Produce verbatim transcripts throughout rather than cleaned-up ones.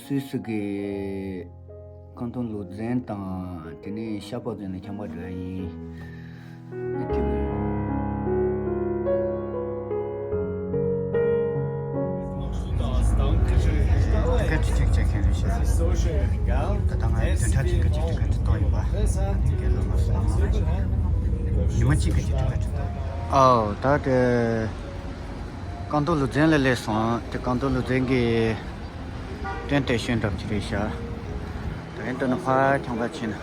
སུད་སི་གི་རྐང་ཐང་ལུ་ཛན་དང་དེ་ནས་ཤ་པ་ཙེ་ནས་ཁྱམས་པ་འགྲོ་ཡ་ཡིན། སྐད་ཆ་གཅིག་བྱེད་མཁན་རེད་ཤག་ད་ལྟ་ང་བདུན་ཕྲག་གཅིག་གི་ཅིག་ཏུ་ག་ཚོད་གཏོང་ཡིན་པ། རྒན་ལགས་མ་གསུངས་ན། ཉི་མ་གཅིག་གི་ཅིག་ཏུ་ག་ཚོད་གཏོང་ཡིན། ཨའོ་ད་དེ། རྐང་ཐང་ལུ་ཛན་ལ་སླེབས་སོང་། དེ་རྐང་ཐང་ལུ་ཛན་གྱི་ཊེན་ཊི་སི་ཊེ་ཤན་འདྲ་པོ་ཅིག་རེད་ཤག་ད་ཡིན་དུས་ན་ཕར་ཁྱམས་པ་ཕྱིན་ན་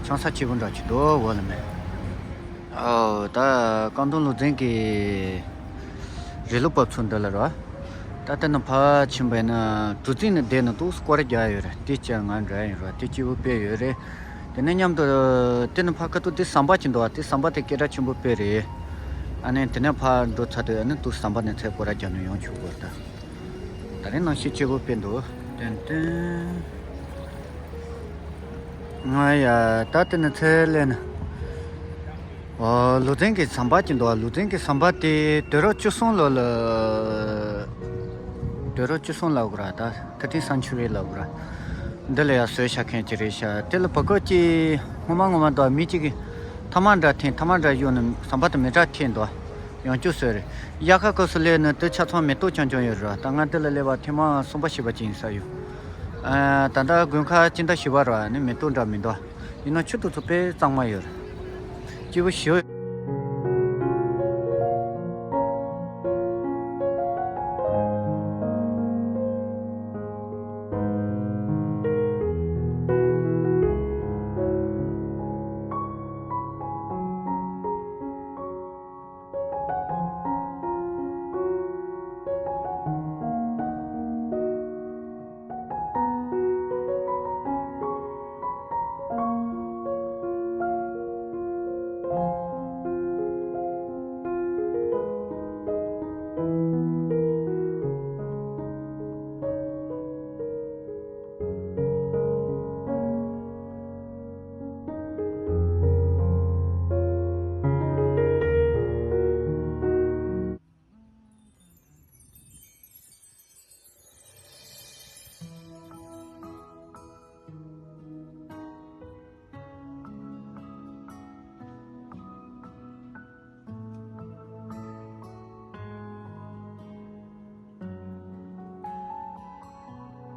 ཆང་ས་སྐྱིད་པོ་འདྲ་ཅིག་འདུག་འོག་ལ་མེད། ཨོ་ད་རྐང་ཐང་ལུ་ཛན་གྱི་རི་ལུང་བབས་ཚུགས་འདི་ལ་ར། ད་ལྟ་ན་ཕར་ཕྱིན་པ་ཡིན་ན་གྲུ་གཟིངས་ནས་བསྡད་ན་ཏོག་ཙམ་སྐོར་ར་རྒྱག་ཡོད་རེད། དེ་ཅིག་ང་འགྲོ་ཡ་ཡིན་ར། དེ་སྐྱིད་པོ་དཔེ་ཡོད་རེད། དེ་ནས་མཉམ་དུ་དེ་ནས་ཕར་ཁ་ཐུག་དེ་ཟམ་པ་ཅིག་འདུག་བ། དེ་ཟམ་པ་དེ་སྐད་གྲགས་ཆེན་པོ་དཔེ་རེད། ཨ་ནི་དེ་ནས་ཕར་འགྲོ་ཚར་དུས་ཨ་ནི་ཏོག་ཙམ་ཟམ་པ་ནས་ཚུར་སྐོར་ར་རྒྱག་ན་ཡང་ཆོག་གི་རེད་ད། ད་རེས་གནམ་གཤིས་སྐྱིད་པོ་དཔེ་འདུག་ཏན་ཏན། ང་ཡ་ད་དེ་ནས་ཚུར་སླེབས་ན། ཨོ་ལུ་ཛན་གྱི་ཟམ་པ་ཅིག་འདུག་ལུ་ཛན་གྱི་ཟམ་པ་དེ་དུས་རབས་བཅུ་གསུམ་ལོ་ལ། དུས་རབས་བཅུ་གསུམ་ལབ་དགོས་ར། ད་ཐར་ཊིན་སེན་ཅུ་རི་ལབ་དགོས་ར། འདི་ལ་ཡ་བཟོས་བཞག་མཁན་ཅིག་རེད་ཤག་དེ་ལ་བར་སྐབས་ཅིག་སྔོན་མ་སྔོན་མ་འདུག་མི་གཅིག་གིས་ཐ་མག་འདྲ་འཐེན། ཐ་མག་འདྲ་གཡུགས་ནས་ཟམ་པ་དེ་མེ་དྲག་འཐེན་འདུག་ཡང་བསྐྱར་བཟོས་རེད། དབྱར་ཁ་སྐབས་སུ་སླེབས་ནས་དེ་ཆ་ཚང་མེ་ཏོག་རྐྱང་རྐྱང་ཡོད་རེད། ད་ང་འདི་ལ་སླེབས་པ་ཐེངས་མ་གསུམ་པ་བཞི་པ་ཅིག་ཡིན་ས་ཡོད། ཨ། ད་ལྟ་དགུན་ཁ་སྤྱི་ཟླ་བཞི་པ་རེད་བ། ཨ་ནི་མེ་ཏོག་འདྲ་མི་འདུག་ཡིན་ནའང་ཆུ་ཚོད་ཚོད་དཔེ་གཙང་མ་ཡོད་རེད། སྐྱིད་པོ་ཞེ་པོ།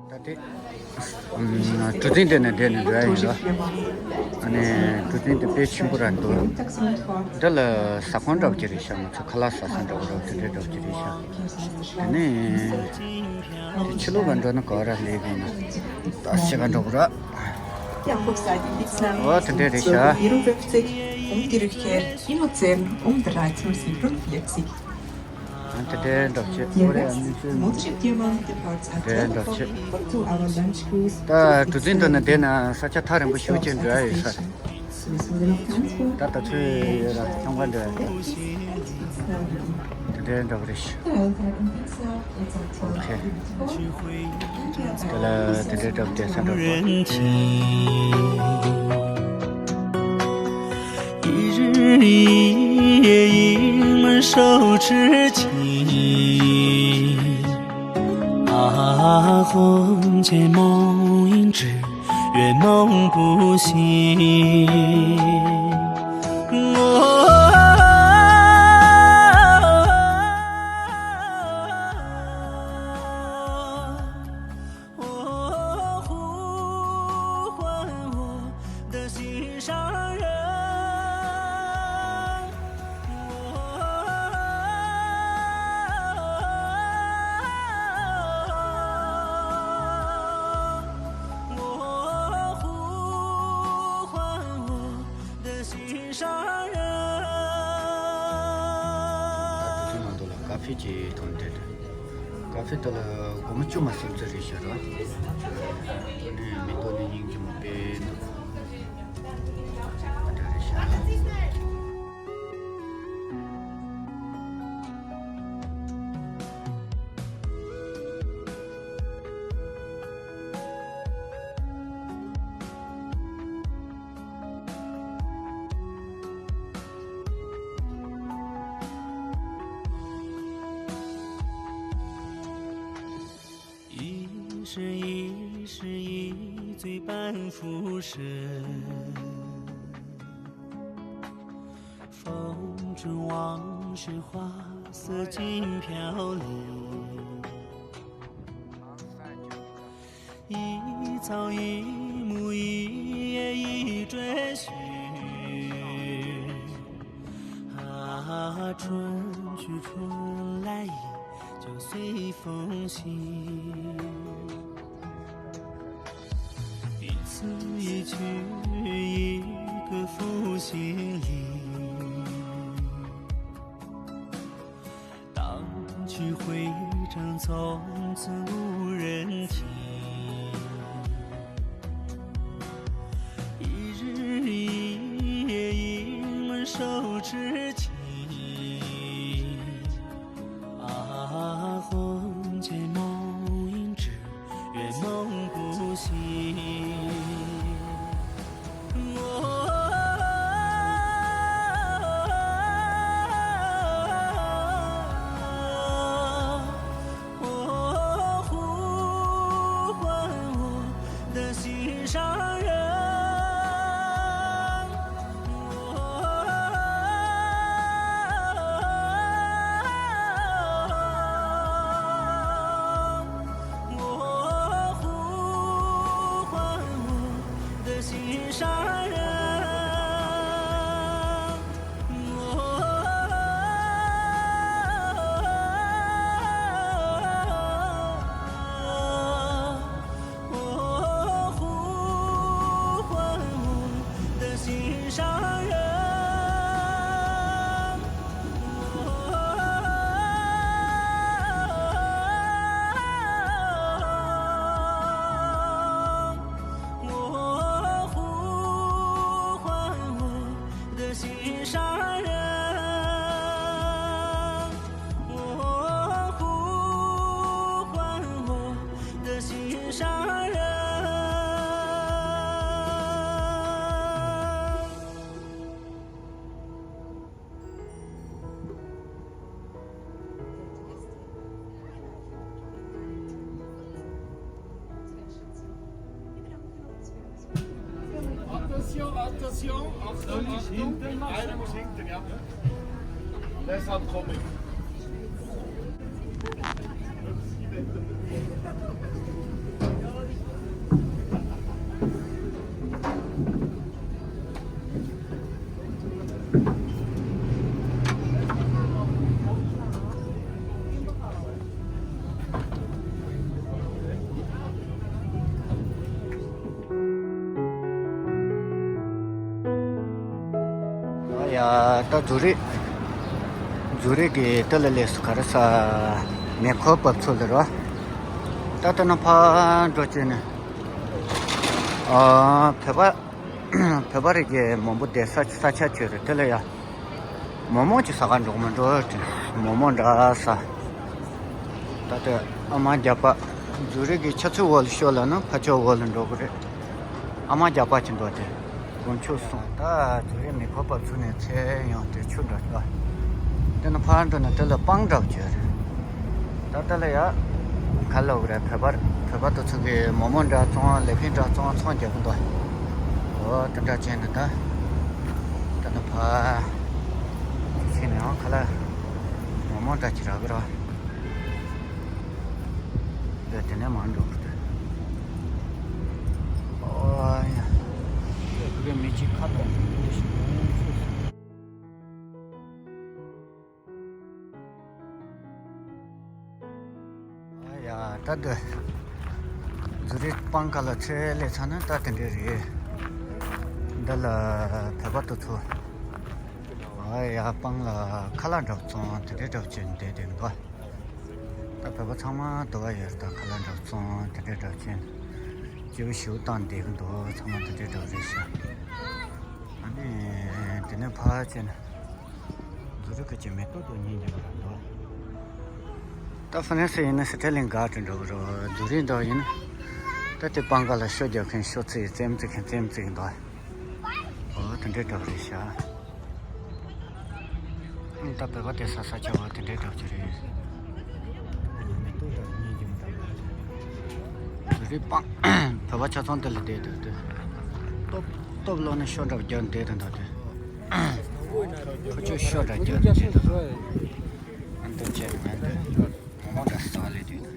ད་ལྟ་གྲུ་གཟིངས་དེ་ནས་བསྡད་ནས་འགྲོ་ཡ་ཡིན་ལ། ཨ་ནི་གྲུ་གཟིངས་དེ་དཔེ་ཆེན་པོ་རང་འདུག་འདི་ལ་ཟ་ཁང་འདྲ་པོ་ཅིག་རེད་ཤག་ང་ཚོ་ཁ་ལག་ཟ་ས་འདྲ་པོ་ར་དེ་འདྲ་འདྲ་པོ་ཅིག་རེད་ཤག་དེ་ནས་དེ་ཕྱི་ལོགས་ལ་འགྲོ་ན་ག་ར་ལས་ཀྱི་ན་ད་ཤི་ག་འགྲོ་གི་ར། འོ་དེ་འདྲ་རེད་ཤག་ཨ་དེ་འདྲའི་འདྲ་བྱེད། ཨོ་རེད། ཨ་མི་ཚོའི་མི་འདྲའི་འདྲ་བྱེད། ད་གྲུ་གཟིངས་འདི་ནས་བསྡད་ན་ས་ཆ་ཐག་རིང་པོ་ཞེ་པོ་ཅིག་འགྲོ་ཡ་ཡོད་ས་རེད། ད་ད་ཚོད་ཡོད་ར་ཁྱོང་ག་འགྲོ་ཡ་ད། དེ་འདྲའི་འདྲ་བ་རེད་ཤག་ཨོ་ཁེ། དེ་ལ་དེ་འདྲའི་འདྲ་བ་བསྡད་ས་འདྲ་པོ། 一日一夜一梦守至今。啊，魂牵梦萦只愿梦不醒。我 呼唤我的心上人。 ད་དེ་ཚོའི་ནང་དུ་ལ་ཀ་ཧྥེ་ཅིག་འཐུང་བསྡད་འདུག་ཀ་ཧྥེ་དེ་ལ་སྒོར་མོ་བཅུ་མ་ཟིན་ཙམ་རེད་ཤག་ར། ཨ་ནི་མེ་ཏོག་ནི་སྙིང་རྗེ་མོ་དཔེ་འདུག་ཨ་འདྲ་རེད་ཤག 是一时一醉半浮生，风中往事花色尽飘零。一朝一暮，一夜一追寻。啊，春去春来，依旧随风行。一字一句，一个负心汉。 荡气回肠，从此无人听。一日一夜，一梦守痴情。啊，魂牵梦萦，只愿梦不醒。 呼唤我的心上人。 我呼唤我的心上人。我，我呼唤我的心上人。 我呼唤我的心上人。 Attention, Attention, Achtung, Achtung, einer muss hinten, ja. Deshalb komme ich. ཡ། ད་ཛུ་རིག་ཛུ་རིག་གི་དེ་ལ་སླེབས་སོང་། ག་རེ་ཟ། མེ་འཁོར་འབབ་ཚུགས་ལ་རོ། ད་ལྟ་ན་ཕར་འགྲོ་བྱས་ནས། ཨ། བོད་པ། བོད་པ་རིགས་ཀྱི་མང་པོ་བསྡད་ས་ས་ཆ་ཅིག་རེད། དེ་ལ་ཡ། མོག་མོག་ཅིག་ཟ་ག་འགྲོ་གི་མི་འགྲོ་དྲན། མོག་མོག་འདྲ་ཟ། ད་ལྟ་ཨ་མ་རྒྱགས་པ། ཛུ་རིག་གི་ཆུ་ཚོད་འོག་ལ་ཤོར་ལ་ན་ཕར་ཕྱོགས་འོག་ལ་འགྲོ་གི་རེད། ཨ་མ་རྒྱགས་པ་ཅིག་འདུག་སྟེ། དགོང་ཕྱུག་སོང་། ད་ཛུ་རིག་མེ་འཁོར་འབབ་ཚུགས་ནས་ཚུར་ཡོང་སྟེ་ཆུ་འགྲོ་ལ། དེ་ནས་ཕར་འགྲོ་ན་དེ་ལ་སྤང་འདྲ་བོ་ཅིག་ཡོད་རེད། ད་ལྟ་ལ་ཡ། ག་ལབ་དགོས་རེད། བོད་པ་བོད་པ་དེ་ཚོ་གིས་མོག་མོག་འདྲ་བཙོང་། ལེ་ཕན་འདྲ་བཙོང་། ཚོང་རྒྱག་གི་འདུག་འོ་དེ་འདྲ་བྱས་ནས་ད། ད་ནི་ཕར་ཕྱིན་ནས་ཡང་ཁ་ལག་མོག་མོག་འདྲ་ཅིག་རག་གི་རེད། འདི་དེ་ནས་མར་འགྲོ་གི་འདུག་འོ་ཡ། ཁོ་གི་མི་གཅིག་ཁ་ལག་འདི་ཞིག་ཨ་ཡ། ད་འདི་ཛུ་རིག་སྤང་ཁ་ལ་ཚུར་སླེབས་ཚར་ན་ད་དེ་འདྲས་རེད། འདི་ལ་བོད་པ་དེ་ཚོ། ཨ་ཡ། སྤང་ལ་ཁ་ལག་འདྲ་བོ་བཙོང་། དེ་འདྲས་འདྲ་བོ་བྱས་བསྡད་བསྡད་འདུག་ད་བོད་པ་ཚང་མ་འདུ་བ་ཡོད་རེད། ད་ཁ་ལག་འདྲ་བོ་བཙོང་། དེ་འདྲས་འདྲ་བོ་བྱས་ནས་སྐྱིད་པོ་ཞེ་པོ་བཏང་བསྡད་ཀྱི་འདུག་ཚང་མ་དེ་འདྲས་འདྲ་བོ་རེད་ཤག་ཨ་ནི་དེ་ནས་ཕར་ཕྱིན་ན། ཛུ་རིག་གི་མེ་ཏོག་དེ་སྙིང་རྗེ་མོ་རང་འདུག་ད་ཧྥ་རན་སི་ཡིན་ན་སི་ཏྲེ་ལིང་ག་ཏྲེ་འགྲོ་གི་རེད། ཛུ་རིག་འདྲ་ཡིན་ན་ད་དེ་སྤང་ཁ་ལ་ཤོ་རྒྱག་མཁན་ཤོ་ཚིག་རྩེད་མོ་རྩེ་མཁན་རྩེད་མོ་རྩེ་གི་འདུག་འོ་དེ་འདྲས་འདྲ་རེད་ཤག་ད་བོད་པ་བསྡད་ས་ས་ཆ་བ་དེ་འདྲས་འདྲ་ཅིག་རེད། མེ་ཏོག་འདྲ་སྙིང་རྗེ་མོ་འདྲ་ལ། རི་སྤང་། བོད་པ་ཆ་ཚང་དེ་ལ་བསྡད་འདུག་དེ། སྟོབས་སྟོབས་ལོག་ནས་ཤོ་འདྲ་བརྒྱབ་བསྡད་དེ་འདུག་དེ། ཁོ་ཚོས་ཤོ་འདྲ་བརྒྱབ་བསྡད་འདུག་ཨ་འདི་བྱས་ཨ་འདི་མོ་མོ་འདྲ་ཟ་ལེ་དུས།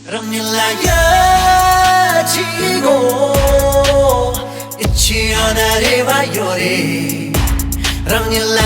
རང་ཉིད་ལ་ཡ་ཆི་གོ། ཨི་ཆི་ཡ་ན་རེ་བ་ཡོད་རེད། རང་ཉིད་ལ།